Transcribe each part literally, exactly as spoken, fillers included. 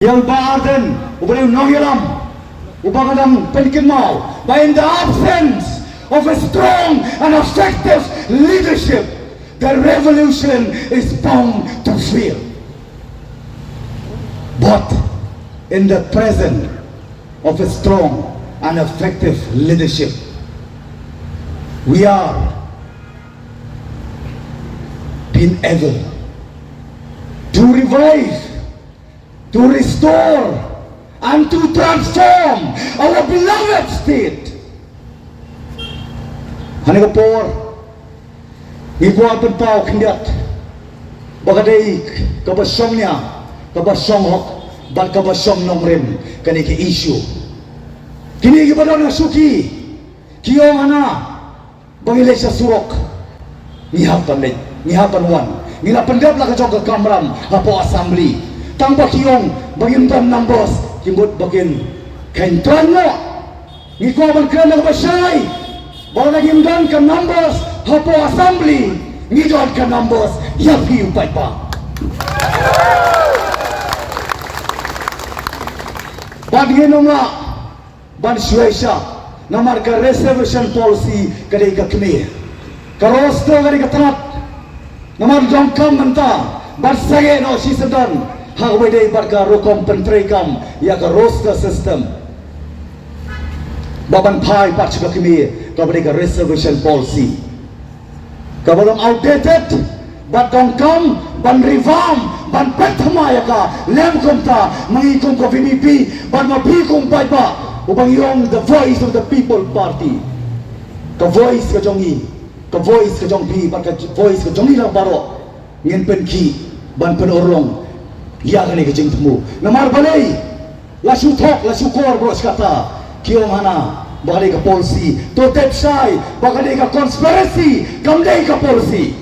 Ïa u Bah Ardent, uba dei u nongïalam, uba nga dang pynkynmaw ba in the absence of a strong and effective leadership, the revolution is bound to fail. But in the presence of a strong and effective leadership, we are being able to revive, to restore, and to transform our beloved state. Ha kane ka por, ngi kwah pynpaw khyndiat ba ka dei kaba shongnia, kaba shonghok, bad kaba shong nongrim kane ka issue. Kine kiba don ha shuki ki ong hana ba ngi leit sha surok, ngi hap ban leit, ngi hap ban wan. Ngi la pyndep la ka jong ka kamram hapoh assembly. Tang ba ki ong ba ngim don numbers, ki mut ba kin kyntoiñ noh. Ngi kwah ban kren da kaba shai ba lada ngim don ka numbers hapoh assembly, ngi don ka numbers ïa phi u paidbah. Bad ngin ym lah ban shuwa sha, namar ka reservation policy ka dei ka kmie. Ka roster ka dei ka tnat. Namar donkam mynta ban sangeh noh shisyndon ha kaba dei bad ka rukom pyntreikam ïa ka roster system. Ba ban phai pat sha ka kmie kaba dei ka reservation policy. Kaba long outdated, bad donkam ban revamp, ban pynthama ïa ka, lem kumta ma ngi kum ka V P P, bad ma phi kum paidbah, uba ngi ong the Voice of the People Party. Ka voice ka jong ngi, ka voice ka jong phi, bad ka voice ka jong ngi lang baroh, ngin pynkhih ban pynurlong ïa kane ka jingthmu. Namar balei la shu thok, la shu kor baroh shi katta, ki ong hana ba ka dei ka policy. To tip shai ba ka dei ka conspiracy, kam dei ka policy.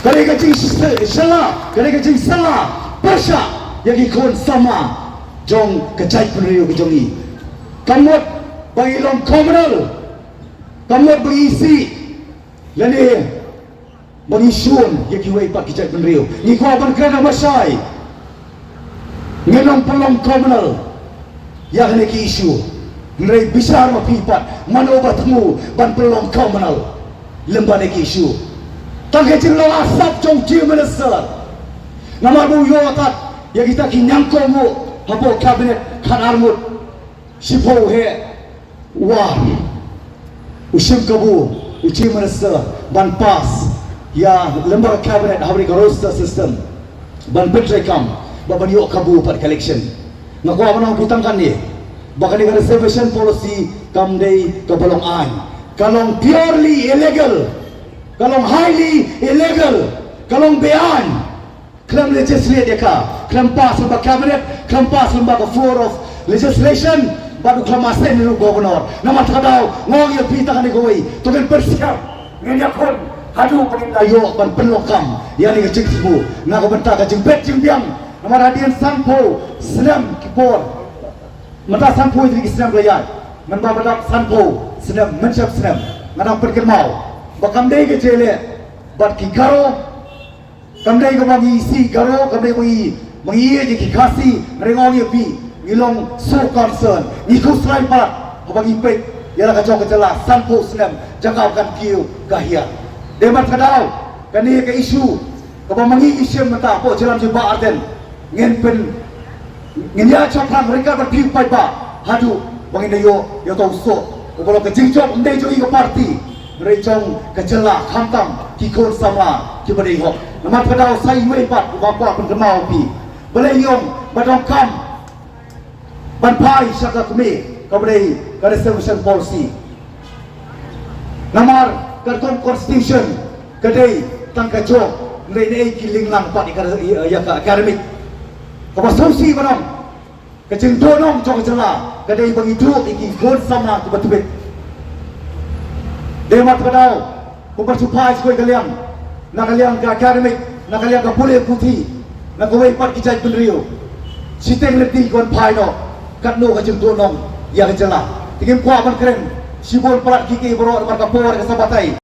Ka dei ka jingshela, ka dei ka jingshela pyrshah ïa ki khun samla jong ka jaitbynriew ka jong ngi. Kam mut ba ngi long communal, kam mut ba ngi isih lane ba ngi shun ïa kiwei pat ki jaitbynriew. Ngi kwah ban kren ha ba shai, ngin ym pynlong communal ïa kane ki issue. Hynrei bishar ma phi pat, mano ba thmu ban pynlong communal lem bad kane ki issue. Tang ka jinglong asap jong Chief Minister. Namar ba u ïoh tat ïa kita ki ñiangkong u hapoh cabinet khatar ngut. Shiphew heh war u shim kabu u Chief Minister ban pass ïa lem bad ka cabinet ha ka roster system ban pyntreikam ba ban ïoh kabu pat ka election. Nga kwah ban ong phi tang kane ba kane ka reservation policy kam dei kaba long aiñ, ka long purely illegal, ka long highly illegal, ka long beaiñ. Khlem legislate ïa ka, khlem pass lem bad cabinet, khlem pass lem bad ka floor of legislation, bad u khlem assign ïa u governor. Namar kata ka daw nga ong ïa phi tang kane kawei, to ngin pyrshang, ngin ïakhun haduh ba ngin da ïoh ban pynlong kam ïa kane ka jingthmu na ka bynta ka jingbit jingbiang. Namar hadien sanphew snem ki por, mynta sanphew ïa ki snem ki la ïaid, mynba ba dap sanphew snem, mynshep snem, nga dang pynkynmaw ba kam dei ka jingïaleh bad ki Garo. Kam dei kaba ngi isih Garo, kam dei ba ngi, ba ngi ïeit ïa ki Khasi, hynrei nga ong ïa phi, ngi long so concern, ngi khuslai palat haba ngi peit ïa la ka jong ka jylla sanphew snem jaka ba kan kiew ka hiar. Dei mat ka daw kane ka issue kaba ma ngi ngi shim mynta hapoh jylla jong i Bah Ardent, ngin pyn Ngin ïa shaphrang ryngkat bad phi paidbah haduh ba ngin da ïoh ïa uto u soh uba long ka jingjop ym dei jong i ka party, hynrei jong ka jylla khamtam ki khun samla kiba dei hok. Namar kata ka daw sa iwei pat uba kwah pynkynmaw ïa phi. Balei ngi ong ba donkam ban phai sha ka kmie kaba dei ka reservation policy. Namar ka kum constitution ka dei tang ka jong, hynrei naei ki linglang pat ïa ka, ïa ka academic. Kaba sngewsih ba nang ka jingduhnong jong ka jylla ka dei ba ngi duh ïa ki khun samla kiba tbit. Dei mat ka daw kumba shu phai sha kawei ka liang, na ka liang ka academic, na ka liang ka pule puthi, na kawei pat ki jaitbynriew. Shiteng lynti ki wan phai noh, katno ka jingduhnong ïa ka jylla. Te ngim kwah ban kren shibun palat kiei kiei baroh namar ka por ka sa batai.